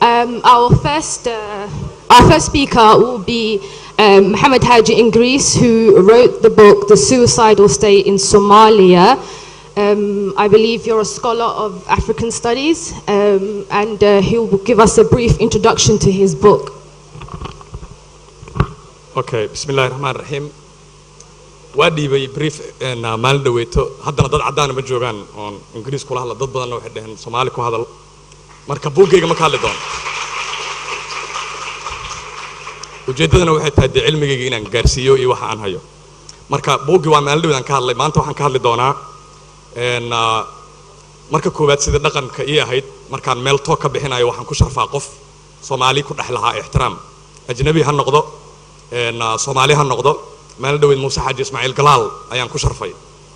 Our first speaker will be Mohamed Haji Ingiriis, who wrote the book, The Suicidal State in Somalia. I believe you're a scholar of African studies, and he will give us a brief introduction to his book. Okay, bismi illahi raxmaan raxiim. Waa dhiibay brief maalin dhaweeto. Haddana dad caddaana ma joogaan oon Ingiriis kula hadla. Dad badanna waxay dhaheen Soomaali ku hadal. Marka buuggayga ma ka hadli doono. Ujeeddadana waxay tahay dee cilmigayga inaan gaarsiiyo iyo waxa aan hayo. Marka buuggii waa maalin dhaweed aan ka hadlay. Maanta waxaan ka hadli doonaa marka koowaad sida dhaqanka ii ahayd, markaan meel toog ka bixinayo, waxaan ku sharfaa qof Soomaali ku dhex lahaa ixtiraam, ajnabi ha noqdo, Soomaali ha noqdo. Maalin dhaweyd Muuse Xaaji Ismaaciil Galaal ayaan ku sharfay,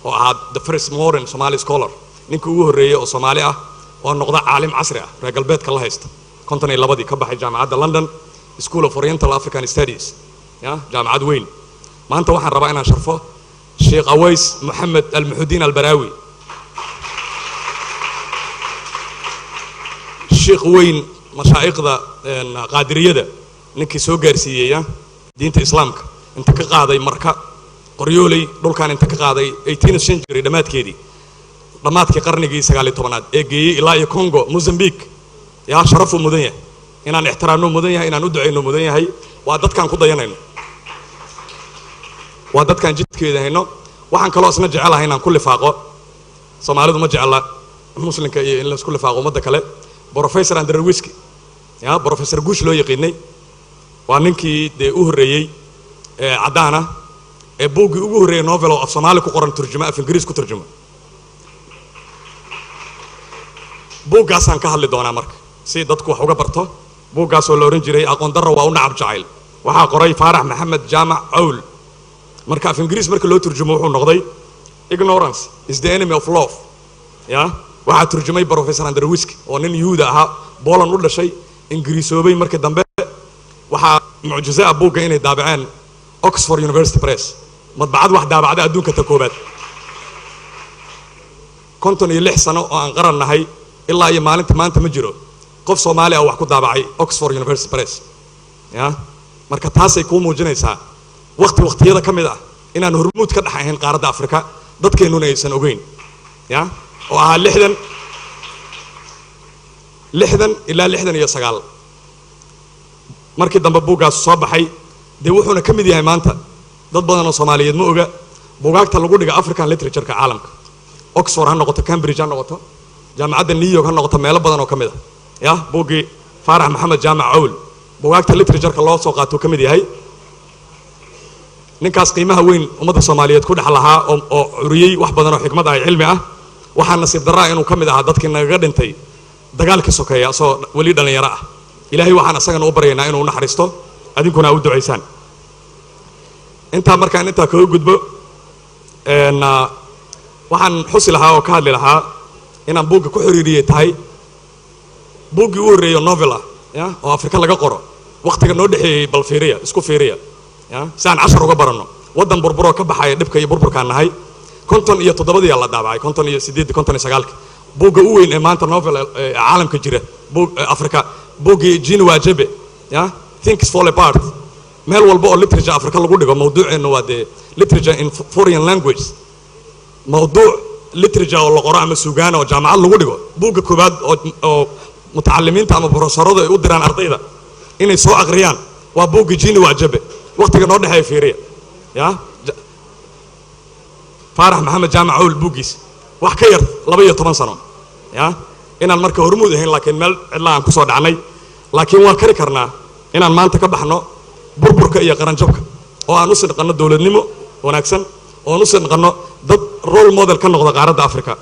oo ahaa the first modern Somali scholar, ninkii ugu horreeyey oo Soomaali ah oo noqda caalim casri ah, reer galbeedka la haysta. 52-dii ka baxay jaamacadda London School of Oriental African Studies, ya jaamacad weyn. Maanta waxaan rabaa inaan sharfo Sheekh Aways Moxamed Almuxudiin Albaraawi, sheekh weyn, mashaa'ikhda Qaadiriyada, ninkii soo gaarsiiyey ya diinta Islaamka, inta ka qaaday Marka, Qoryooley, dhulkan inta ka qaaday 18th century dhammaadkeedii, dhammaadkii qarnigii 19aad, ee geeyey ilaa iyo Congo, Mozambique. Yaa sharafuu mudan yahay, inaan ixtiraamno mudan yahay, inaan u ducayno mudan yahay. Waa dadkaan ku dayanayno, waa dadkaan jidkeeda hayno. Waxaan kaloo isna jecelahay inaan ku lifaaqo, Soomaalidu ma jecla Muslimka iyo in laisku lifaaqo ummadda kale, Professor Andrewiski, ya Professor Guush loo yaqiinay. Waa ninkii dee u horreeyey ee caddaana ee buuggii ugu horreeyey novel oo af Soomaali ku qoran turjuma, af Ingiriis ku turjuma. Buuggaasaan ka hadli doonaa marka si dadku wax uga barto. Buuggaasoo la odhan jiray Aqoon Darro Waa u Nacab Jacayl, waxaa qoray Faarax Maxamed Jaamac Cawl. Marka af Ingiriis marka loo turjumo wuxuu noqday Ignorance Is the Enemy of Love. Ya waxaa turjumay Professor Andrewiski, oo nin Yuhuuda ahaa, Poland u dhashay, Ingiriisoobay markii dambe. Waxaa mucjize ah buugga inay daabaceen Oxford University Press, madbacad wax daabacda adduunka ta koobaad. 56 sano oo aan qaran nahay, ilaa iyo maalinta maanta ma jiro qof Soomaali ah wax ku daabacay Oxford University Press. Ya marka taasay kuu muujinaysaa waqti waqtiyada ka mid ah inaan hormuud ka dhex ahayn qaaradda Afrika, dadkeennuna aysan ogeyn, ya oo ahaa 60 ilaa 69. Markii dambe buuggaas soo baxay dee wuxuuna ka mid yahay maanta, dad badan oo Soomaaliyeed ma oga, buugaagta lagu dhiga African literatureka caalamka, Oxford ha noqoto, Cambridge ha noqoto, jaamacadda New York ha noqoto, meelo badan oo ka mid ah. Ya buuggii Faarax Maxamed Jaamac Cawl buugaagta literatureka loo soo qaatuu ka mid yahay. Ninkaas qiimaha weyn ummadda Soomaaliyeed ku dhex lahaa oo curiyey wax badan oo xikmad ah, cilmi ah, waxaa nasiib darraa inuu ka mid ahaa dadkii nagaga dhintay dagaalkii sokeeya asagoo weli dhallinyaro ah. Ilaahay waxaan isagana u baryaynaa inuu naxariisto, adinkuna u ducaysaan. Intaa markaan intaa kaga gudbo, waxaan xusi lahaa oo ka hadli lahaa inaan buugga ku xiriiriyey tahay buuggii u horreeyo novel ah ya oo Afrika laga qoro waqtiga noo dhexeeyey. Bal fiiriya, isku fiiriya, ya si aan cashar uga baranno waddan burburoo ka baxaya dhibka iyo burburkaan nahay. 57-dii la daabacay, 58-dii, 59-kii, buugga u weyn ee maanta novel ee caalamka jira, buug Afrika, buuggii Chinua Achebe, ya Things Fall Apart. Meel walba oo literature Afrika lagu dhigo, mawduuceennu waa dee literature in foreign language, mawduuc literature oo la qoro ama suugaana oo jaamacad lagu dhigo, buugga koowaad oo mutacalimiinta ama professoradu ay u diraan ardayda inay soo aqriyaan waa buugga Chinua Achebe. Waqtiga noo dhexeeya fiiriya. Ya Faarax Maxamed Jaamac Cawl buuggiis wax ka yar 12 sano, ya inaan marka hormuud ahayn, laakiin meel cidla aan kusoo dhacnay. Laakiin waan kari karnaa inaan maanta ka baxno burburka iyo qaranjabka, oo aan u sinqanno dowladnimo wanaagsan, oo aan u sinqanno dad role model ka noqda qaaradda Africa.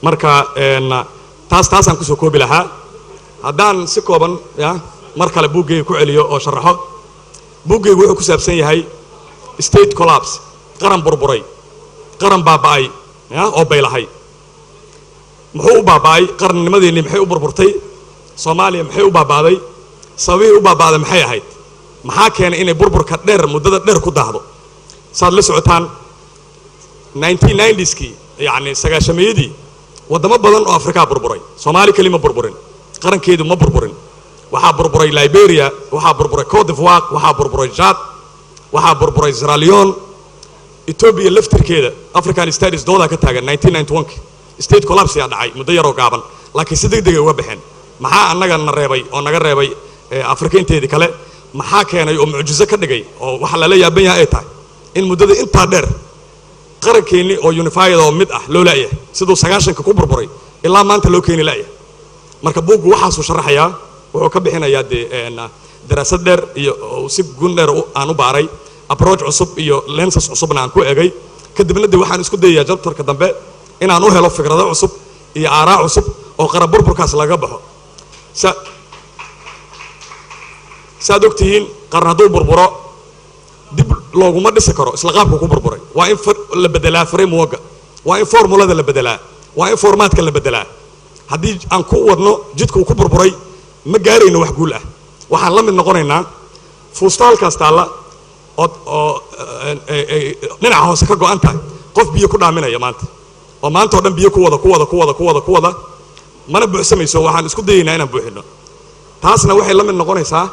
Marka taasaan kusoo koobi lahaa. Haddaan si kooban ya mar kale buuggayga ku celiyo oo sharaxo, buuggaygu wuxuu ku saabsan yahay state collapse, qaran burburay, qaran baaba'ay, ya oo baylahay. Muxuu u baaba'ay? Qarannimadeennii maxay u burburtay? Soomaaliya maxay u baaba'day? Sababihii u baaba'day maxay ahayd? Maxaa keenay inay burburka dheer, muddada dheer ku daahdo? Saad la socotaan, 1990skii, yacni sagaashameeyadii, waddamo badan oo Afrikaa burburay. Soomaali keli ma burburin, qarankeedu ma burburin. Waxaa burburay Liberia, waxaa burburay Cote d'Ivoire, waxaa burburay Chad, waxaa burburay Sierra Leone. Ethiopia laftirkeeda African Studies doodaa ka taagan. 1991 state collapse yaa dhacay muddo yaroo gaaban, laakiin si deg degay uga baxeen. Maxaa annaga na reebay oo naga reebay Afrika inteedii kale? Maxaa keenay oo mucjiso ka dhigay oo waxa lala yaaban yahay ay tahay in muddada intaa dheer qarankeenni oo unified oo mid ah loo la'yahay, siduu 90-ka ku burburay ilaa maanta loo keeni la'yahay? Marka buuggu waxaasuu sharaxayaa, wuxuu ka bixinayaa dee daraasad dheer iyo oo si gun dheer aan u baaray, approach cusub iyo lenses cusubna aan ku egay. Kadibna dee waxaan isku dayayaa chapterka dambe inaan u helo fikrado cusub iyo aaraa cusub oo qaran burburkaas laga baxo. Saad og tihiin, qaran hadduu burburo dib looguma dhisi karo isla qaabka ku burburay. Waa in la bedelaa frameworka, waa in formulada la bedelaa, waa in formatka la bedelaa. Haddii aan ku wadno jidka uu ku burburay, ma gaarayno wax guul ah. Waxaan la mid noqonaynaa fuustaalkaas taalla oo dhinaca hoose ka go'an tahay, qof biyo ku dhaaminaya maanta oo maanta oo dhan biyo ku wada, ku wada, ku wada, ku wada, ku wada, mana buuxsamayso. Waxaan isku dayaynaa inaan buuxino. Taasna waxay la mid noqonaysaa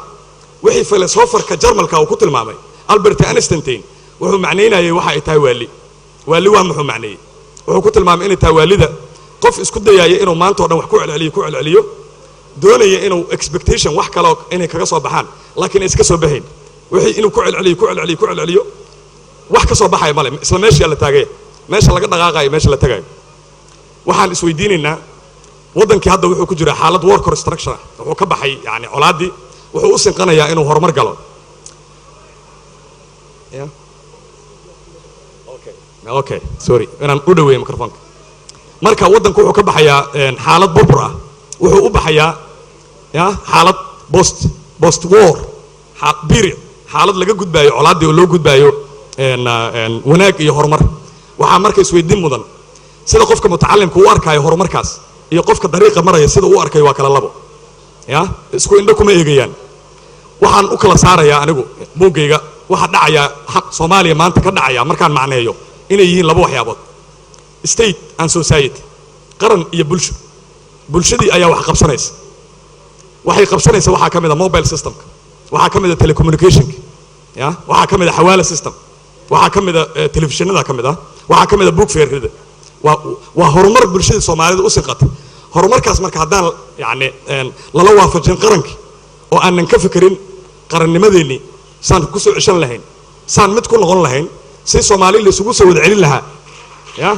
wixii filosofarka Jarmalka uu ku tilmaamay Albert Einstein. Wuxuu macnaynayay waxa ay tahay waali. Waali waa muxuu macneeyey? Wuxuu ku tilmaamay inay tahay waalida qof isku dayaya inuu maanta oo dhan wax ku celceliyo, ku celceliyo, doonaya inuu expectation wax kale inay kaga soo baxaan, laakiin ay iska soo baxayn. Wixii inuu ku celceliyo, ku celceliyo, ku celceliyo, wax ka soo baxaya male. Isla meeshaa la taagaya, meesha laga dhaqaaqayo, meesha la tagayo. Waxaan isweydiinaynaa, waddankii hadda wuxuu ku jiraa xaalad war construction ah. Wuxuu ka baxay yani colaaddii, wuxuu u sinqanayaa inuu horumar galo. Yeah. Okay, sorry, inaan u dhaweeyo microphoneka. Marka waddanku wuxuu ka baxayaa xaalad burbur ah, wuxuu u baxayaa ya xaalad post war period, xaalad laga gudbaayo colaaddii oo loo gudbaayo wanaag iyo horumar. Waxaa marka isweydiin mudan, sida qofka mutacalimka u arkaayo horumarkaas iyo qofka dariiqa maraya sida u arkayo waa kala labo. Ya isku indho kuma eegayaan. Waxaan u kala saarayaa anigu buuggayga waxa dhacayaa Soomaaliya maanta ka dhacaya markaan macneeyo inay yihiin laba waxyaabood: state and society, qaran iyo bulsho. Bulshadii ayaa wax qabsanaysa. Waxay qabsanaysa waxaa ka mid a mobile systemka, waxaa ka mid a telecommunicationka, ya waxaa ka mid a xawaala system, waxaa ka mid a telefishinada ka mid ah, waxaa ka mid a book fairida. Waa horumar bulshada Soomaalida u sinqatay. Horumarkaas marka haddaan yani lala waafajin qarankii oo aanan ka fekerin qarannimadeennii saan ku soo ceshan lahayn, saan mid ku noqon lahayn, si Soomaali la isugu soo wada celin lahaa, ya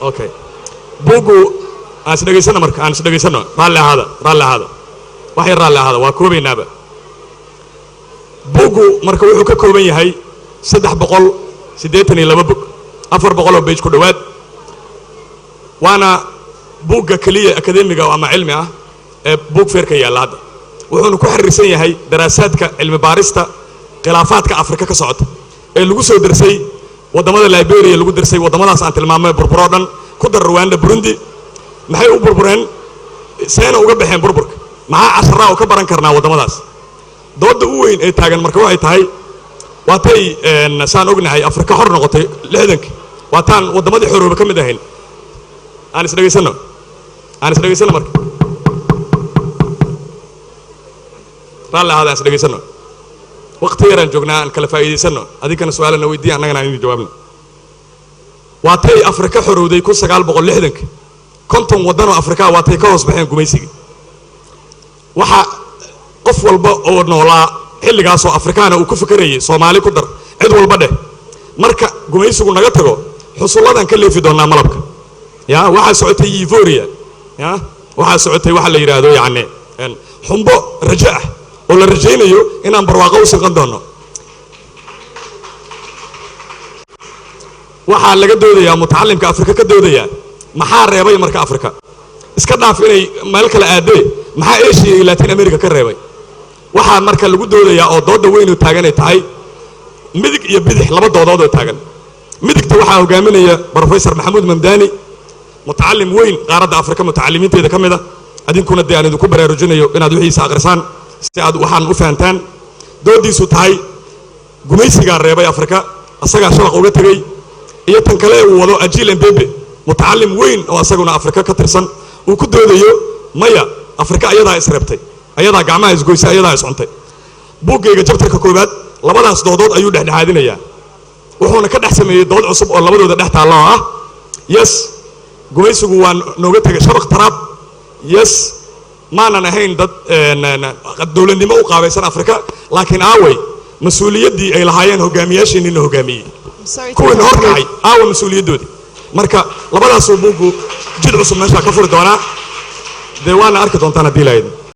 okay, buuggu aan is dhegaysano. Marka aan is dhegaysano. Raalli ahaada, raalli ahaada, wax yar raalli ahaada, waa koobaynaaba. Buuggu marka wuxuu ka kooban yahay 382 bog, 400 oo page ku dhowaad. Waana buugga keliya akademiga ama cilmi ah ee book fairka yaalla hadda. Wuxuuna ku xiriirsan yahay daraasaadka cilmi baarista khilaafaadka Afrika ka socota ee lagu soo dersay waddamada Liberia, lagu dersay waddamadaas aan tilmaamay burburoo dhan, ku dar Rwanda, Burundi. Maxay u burbureen? Seena uga baxeen burburka? Maxaa casharaa oo ka baran karnaa waddamadaas? Dooda u weyn ee taagan marka waxay tahay, waatay saan ognahay Afrika xor noqotay 60-ka, waataan waddamadii xorooba ka mid ahayn. Aan is dhegaysano, aan is dhegaysano. Marka raalli ahaada, aan is dhegaysano. Waqti yaraan joognaa, aan kala faa'iidaysano. Adinkana su-aalana weydiiya, annagana aan idin jawaabno. Waatay Afrika xorowday 1960-ka. 50 waddan oo Afrikaa waatay ka hoos baxeen gumaysigii. Waxaa qof walba oo noolaa xilligaasoo Afrikaana uu ku fikerayay, Soomaali ku dar, cid walba dheh, marka gumaysigu naga tago xusulladan ka leefi doonaa malabka. Ya waxaa socotay euphoria, ya waxaa socotay waxa la yidhaahdo yacni xumbo rajo ah oo la rajaynayo inaan barwaaqo u sinqan doono. Waxaa laga doodayaa, mutacalimka Afrika ka doodayaa, maxaa reebay marka Afrika? Iska dhaaf inay meel kale aadee, maxaa Asia iyo Latin America ka reebay? Waxaa marka lagu doodayaa oo dooda weyn oo taaganay tahay midig iyo bidix, laba doodood oo taagan. Midigta waxaa hogaaminaya Professor Maxamuud Mamdani, mutacalim weyn, qaaradda Afrika mutacalimiinteeda ka mid a. Adinkuna dee aan idinku baraarujinayo inaad wixiisa akhrisaan si aad waxaan u fahantaan. Doodiisu tahay gumaysigaa reebay Afrika, asagaa shabaq uga tegey. Iyo tan kale uu wado Achille Mbembe, mutacalim weyn oo asaguna Afrika ka tirsan, uu ku doodayo maya, Afrika ayadaa isreebtay, ayadaa gacmaha isgoysay, ayadaa iscuntay. Buuggayga chapterka koowaad labadaas doodood ayuu dhexdhexaadinayaa, wuxuuna ka dhex sameeyey dood cusub oo labadooda dhex taalla oo ah: yes, gumaysigu waa nooga tegay shabaq, trap. Yes, maanan ahayn dad dowladnimo u qaabaysan Afrika, laakiin aaway mas-uuliyaddii ay lahaayeen hogaamiyaashiinina hogaamiyey, kuwiina horkacay? Aawa mas-uuliyaddoodii? Marka labadaasuu buuggu jid cusub meeshaa ka furi doonaa. Dee waana arki doontaan haddii lahayd.